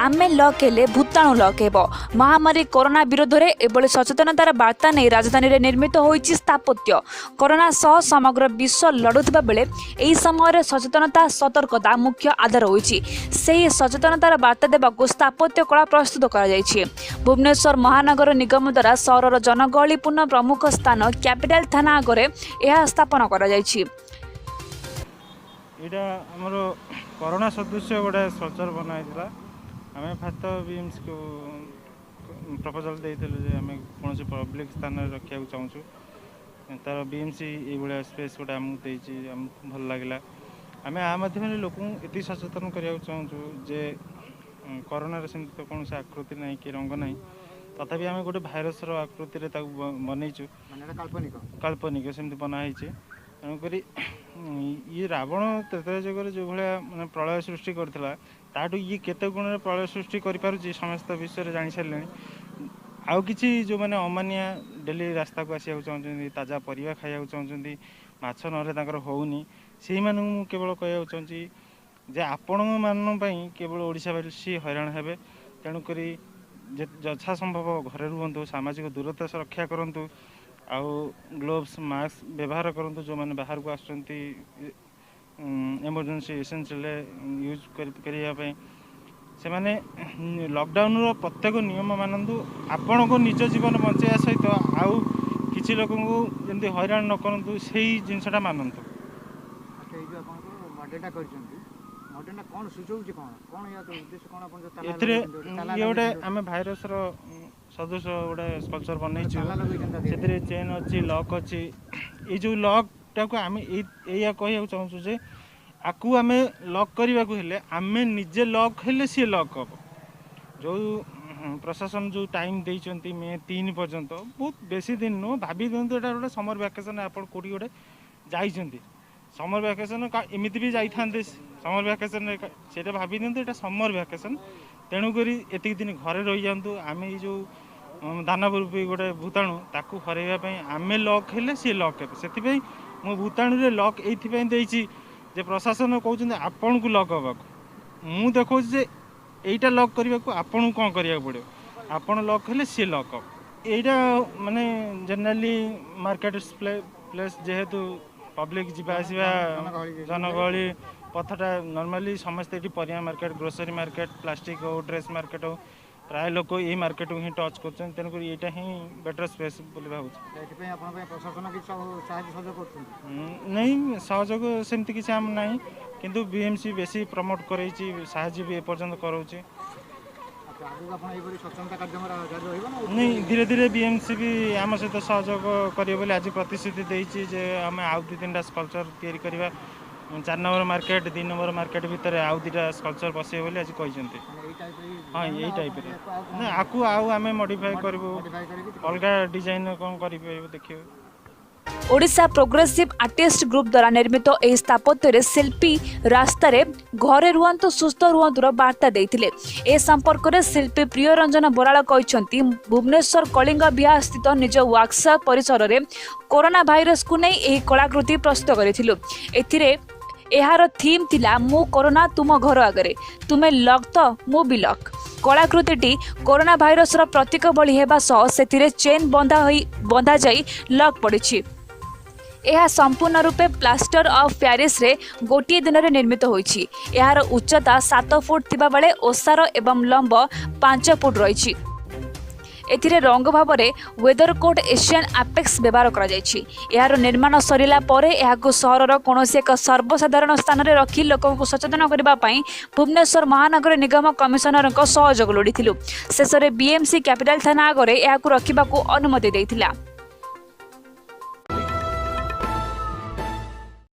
ଆମେ ଲକ୍ ହେଲେ ଭୂତାଣୁ ଲକ୍ ହେବ। ମହାମାରୀ କରୋନା ବିରୋଧରେ ଏଭଳି ସଚେତନତାର ବାର୍ତ୍ତା ନେଇ ରାଜଧାନୀରେ ନିର୍ମିତ ହୋଇଛି ସ୍ଥାପତ୍ୟ। କରୋନା ସହ ସମଗ୍ର ବିଶ୍ୱ ଲଢ଼ୁଥିବା ବେଳେ ଏହି ସମୟରେ ସଚେତନତା, ସତର୍କତା ମୁଖ୍ୟ ଆଧାର ହୋଇଛି। ସେହି ସଚେତନତାର ବାର୍ତ୍ତା ଦେବାକୁ ସ୍ଥାପତ୍ୟ କଳା ପ୍ରସ୍ତୁତ କରାଯାଇଛି। ଭୁବନେଶ୍ୱର ମହାନଗର ନିଗମ ଦ୍ୱାରା ସହରର ଜନଗହଳିପୂର୍ଣ୍ଣ ପ୍ରମୁଖ ସ୍ଥାନ କ୍ୟାପିଟାଲ ଥାନା ଆଗରେ ଏହା ସ୍ଥାପନ କରାଯାଇଛି। ଏଇଟା ଆମର କରୋନା ସଦୃଶ୍ୟ ଗୋଟେ ସ୍କଲ୍ପଚର୍ ବନା ହେଇଥିଲା। ଆମେ ଫାଷ୍ଟ ତ ବିଏମ୍ସିକୁ ପ୍ରପୋଜାଲ୍ ଦେଇଥିଲୁ ଯେ ଆମେ କୌଣସି ପବ୍ଲିକ୍ ସ୍ଥାନରେ ରଖିବାକୁ ଚାହୁଁଛୁ। ତାର ବିଏମ୍ସି ଏଇଭଳିଆ ସ୍ପେସ୍ ଗୋଟେ ଆମକୁ ଦେଇଛି, ଆମକୁ ଭଲ ଲାଗିଲା। ଆମେ ଆ ମାଧ୍ୟମରେ ଲୋକଙ୍କୁ ଏତିକି ସଚେତନ କରିବାକୁ ଚାହୁଁଛୁ ଯେ କରୋନାର ସେମିତି ତ କୌଣସି ଆକୃତି ନାହିଁ କି ରଙ୍ଗ ନାହିଁ, ତଥାପି ଆମେ ଗୋଟେ ଭାଇରସର ଆକୃତିରେ ତାକୁ ବନେଇଛୁ। ମାନେ ଏଇଟା କାଳ୍ପନିକ? କାଳ୍ପନିକ, ସେମିତି ବନା ହେଇଛି। ତେଣୁକରି ଇଏ ରାବଣ ତ୍ରେତୟା ଯୁଗରେ ଯେଉଁଭଳିଆ ମାନେ ପ୍ରଳୟ ସୃଷ୍ଟି କରିଥିଲା, ତାଠୁ ଇଏ କେତେ ଗୁଣରେ ପ୍ରଳୟ ସୃଷ୍ଟି କରିପାରୁଛି, ସମସ୍ତ ବିଷୟରେ ଜାଣି ସାରିଲେଣି। ଆଉ କିଛି ଯେଉଁମାନେ ଅମାନିଆ, ଡେଲି ରାସ୍ତାକୁ ଆସିବାକୁ ଚାହୁଁଛନ୍ତି, ତାଜା ପରିବା ଖାଇବାକୁ ଚାହୁଁଛନ୍ତି, ମାଛ ନହେଲେ ତାଙ୍କର ହେଉନି, ସେଇମାନଙ୍କୁ ମୁଁ କେବଳ କହିବାକୁ ଚାହୁଁଛି ଯେ ଆପଣମାନଙ୍କ ପାଇଁ କେବଳ ଓଡ଼ିଶାବାସୀ ହଇରାଣ ହେବେ। ତେଣୁକରି ଯଥା ସମ୍ଭବ ଘରେ ରୁହନ୍ତୁ, ସାମାଜିକ ଦୂରତା ରକ୍ଷା କରନ୍ତୁ ଆଉ ଗ୍ଲୋଭ୍ସ, ମାସ୍କ ବ୍ୟବହାର କରନ୍ତୁ। ଯେଉଁମାନେ ବାହାରକୁ ଆସୁଛନ୍ତି ଏମର୍ଜେନ୍ସି, ଏସେନ୍ସିଆଲ ୟୁଜ୍ କରିବା ପାଇଁ, ସେମାନେ ଲକଡାଉନର ପ୍ରତ୍ୟେକ ନିୟମ ମାନନ୍ତୁ। ଆପଣଙ୍କ ନିଜ ଜୀବନ ବଞ୍ଚାଇବା ସହିତ ଆଉ କିଛି ଲୋକଙ୍କୁ ଯେମିତି ହଇରାଣ ନ କରନ୍ତୁ, ସେଇ ଜିନିଷଟା ମାନନ୍ତୁ। ଆଚ୍ଛା, ଏଇ ଯେଉଁ ଆପଣଙ୍କର ମଡେଲଟା କରିଛନ୍ତି, ମଡେଲଟା କ'ଣ ସୂଚଉଛି, କ'ଣ କ'ଣ ୟା ଉଦ୍ଦେଶ୍ୟ କ'ଣ? ଆପଣ ଯୋଉ ତାଲା ଏଥିରେ ଲଗେଇଛନ୍ତି ଗୋଟେ, ତାଲା ଇଏ ଗୋଟେ ଲଗେଇଛନ୍ତି। ଆମେ ଭାଇରସର ସଦୃଶ ଗୋଟେ ସ୍କଲ୍ପଚର୍ ବନେଇଛୁ। ତାଲା ଲଗେଇଛନ୍ତି ତା ଦେହରେ। ସେଥିରେ ଚେନ୍ ଅଛି, ଲକ୍ ଅଛି। ଏଇ ଯେଉଁ ଲକ୍ଟାକୁ ଆମେ ଏଇଆ କହିବାକୁ ଚାହୁଁଛୁ ଯେ ଆକୁ ଆମେ ଲକ୍ କରିବାକୁ ହେଲେ ଆମେ ନିଜେ ଲକ୍ ହେଲେ ସିଏ ଲକ୍ ହେବ। ଯେଉଁ ପ୍ରଶାସନ ଯେଉଁ ଟାଇମ୍ ଦେଇଛନ୍ତି ମେ 3 ପର୍ଯ୍ୟନ୍ତ, ବହୁତ ବେଶୀ ଦିନ ନୁହଁ। ଭାବି ଦିଅନ୍ତୁ ଏଇଟା ଗୋଟେ ସମର ଭ୍ୟାକେସନ୍, ଆପଣ କେଉଁଠି ଗୋଟେ ଯାଇଛନ୍ତି ସମର ଭ୍ୟାକେସନ୍, ଏମିତି ବି ଯାଇଥାନ୍ତେ ସମର ଭ୍ୟାକେସନ୍ରେ, ସେଇଟା ଭାବି ଦିଅନ୍ତୁ ଏଇଟା ସମର ଭ୍ୟାକେସନ୍। ତେଣୁକରି ଏତିକି ଦିନ ଘରେ ରହିଯାଆନ୍ତୁ। ଆମେ ଏଇ ଯେଉଁ ଦାନବ ରୂପୀ ଗୋଟେ ଭୂତାଣୁ, ତାକୁ ହରାଇବା ପାଇଁ ଆମେ ଲକ୍ ହେଲେ ସିଏ ଲକ୍ ହେବେ। ସେଥିପାଇଁ ମୁଁ ଭୂତାଣୁରେ ଲକ୍ ଏଇଥିପାଇଁ ଦେଇଛି ଯେ ପ୍ରଶାସନ କହୁଛନ୍ତି ଆପଣଙ୍କୁ ଲକ୍ ହେବାକୁ, ମୁଁ ଦେଖାଉଛି ଯେ ଏଇଟା ଲକ୍ କରିବାକୁ ଆପଣଙ୍କୁ କ'ଣ କରିବାକୁ ପଡ଼ିବ। ଆପଣ ଲକ୍ ହେଲେ ସିଏ ଲକ୍ ହେବ। ଏଇଟା ମାନେ ଜେନେରାଲି ମାର୍କେଟ ପ୍ଲେସ୍ ଯେହେତୁ ପବ୍ଲିକ୍ ଯିବା ଆସିବା, ଜନଗହଳି ଯେହେତୁ। ଜନଗହଳି ପଥଟା, ନର୍ମାଲି ସମସ୍ତେ ଏଠି ପରିବା ମାର୍କେଟ, ଗ୍ରୋସରୀ ମାର୍କେଟ, ପ୍ଲାଷ୍ଟିକ୍ ହଉ, ଡ୍ରେସ୍ ମାର୍କେଟ ହଉ, ପ୍ରାୟ ଲୋକ ଏଇ ମାର୍କେଟକୁ ହିଁ ଟଚ୍ କରୁଛନ୍ତି। ତେଣୁକରି ଏଇଟା ହିଁ ବେଟର୍ ସ୍ପେସ୍ ବୋଲି ଭାବୁଛି। ଏଥିପାଇଁ ଆପଣଙ୍କ ପାଇଁ ପ୍ରଶାସନ କିଛି ସବୁ ସାହାଯ୍ୟ ସହଯୋଗ କରୁଛନ୍ତି? ନାଇଁ, ସହଯୋଗ ସେମିତି କିଛି ଆମ ନାହିଁ, କିନ୍ତୁ ବିଏମ୍ସି ବେଶୀ ପ୍ରମୋଟ୍ କରେଇଛି, ସାହାଯ୍ୟ ବି ଏପର୍ଯ୍ୟନ୍ତ କରାଉଛି। ଆଚ୍ଛା, ଆଗକୁ ଆପଣ ଏହିପରି ସଚେତନତା କାର୍ଯ୍ୟକ୍ରମ ଜାରି ରହିବ ନା? ନାଇଁ, ଧୀରେ ଧୀରେ ବିଏମ୍ସି ବି ଆମ ସହିତ ସହଯୋଗ କରିବ ବୋଲି ଆଜି ପ୍ରତିଶ୍ରୁତି ଦେଇଛି ଯେ ଆମେ ଆଉ ଦୁଇ ତିନିଟା ସ୍କଲ୍ପଚର୍ ତିଆରି କରିବା। 4 ନମ୍ବର ମାର୍କେଟ, 2 ନମ୍ବର ମାର୍କେଟ ଭିତରେ ଆଉ ଦୁଇଟା ସ୍କଲ୍ପଚର୍ ବସିବ ବୋଲି ଆଜି କହିଛନ୍ତି। ମାନେ ଏଇ ଟାଇପ୍ର? ହଁ, ଏଇ ଟାଇପ୍ର ନା, ଆକୁ ଆଉ ଆମେ ମଡ଼ିଫାଏ କରିବୁ। ମଡିଫାଏ କରିକି। ଅଲଗା ଡିଜାଇନ୍ କ'ଣ କରିପାରିବୁ ଦେଖିବୁ। ଓଡ଼ିଶା ପ୍ରୋଗ୍ରେସିଭ୍ ଆର୍ଟିଷ୍ଟ ଗ୍ରୁପ୍ ଦ୍ୱାରା ନିର୍ମିତ ଏହି ସ୍ଥାପତ୍ୟରେ ଶିଳ୍ପୀ ରାସ୍ତାରେ ଘରେ ରୁହନ୍ତୁ, ସୁସ୍ଥ ରୁହନ୍ତୁର ବାର୍ତ୍ତା ଦେଇଥିଲେ। ଏ ସମ୍ପର୍କରେ ଶିଳ୍ପୀ ପ୍ରିୟରଞ୍ଜନ ବରାଳ କହିଛନ୍ତି, ଭୁବନେଶ୍ୱର କଳିଙ୍ଗ ବିହାର ସ୍ଥିତ ନିଜ ୱାର୍କସପ୍ ପରିସରରେ କରୋନା ଭାଇରସକୁ ନେଇ ଏହି କଳାକୃତି ପ୍ରସ୍ତୁତ କରିଥିଲୁ। ଏଥିରେ ଏହାର ଥିମ୍ ଥିଲା, ମୁଁ କରୋନା ତୁମ ଘର ଆଗରେ, ତୁମେ ଲକ୍ ତ ମୁଁ ବି ଲକ୍। କଳାକୃତିଟି କରୋନା ଭାଇରସର ପ୍ରତୀକ ଭଳି ହେବା ସହ ସେଥିରେ ଚେନ୍ ବନ୍ଧା ହୋଇ ବନ୍ଧାଯାଇ ଲକ୍ ପଡ଼ିଛି। ଏହା ସମ୍ପୂର୍ଣ୍ଣ ରୂପେ ପ୍ଲାଷ୍ଟର ଅଫ୍ ପ୍ୟାରିସରେ ଗୋଟିଏ ଦିନରେ ନିର୍ମିତ ହୋଇଛି। ଏହାର ଉଚ୍ଚତା 7 ଫୁଟ ଥିବାବେଳେ ଓସାର ଏବଂ ଲମ୍ବ 5 ଫୁଟ ରହିଛି। ଏଥିରେ ରଙ୍ଗ ଭାବରେ ୱେଦରକୋଟ୍ ଏସିଆନ୍ ଆପେକ୍ସ ବ୍ୟବହାର କରାଯାଇଛି। ଏହାର ନିର୍ମାଣ ସରିଲା ପରେ ଏହାକୁ ସହରର କୌଣସି ଏକ ସର୍ବସାଧାରଣ ସ୍ଥାନରେ ରଖି ଲୋକଙ୍କୁ ସଚେତନ କରିବା ପାଇଁ ଭୁବନେଶ୍ୱର ମହାନଗର ନିଗମ କମିଶନରଙ୍କ ସହଯୋଗ ଲୋଡ଼ିଥିଲୁ। ଶେଷରେ ବିଏମ୍ସି କ୍ୟାପିଟାଲ ଥାନା ଆଗରେ ଏହାକୁ ରଖିବାକୁ ଅନୁମତି ଦେଇଥିଲା।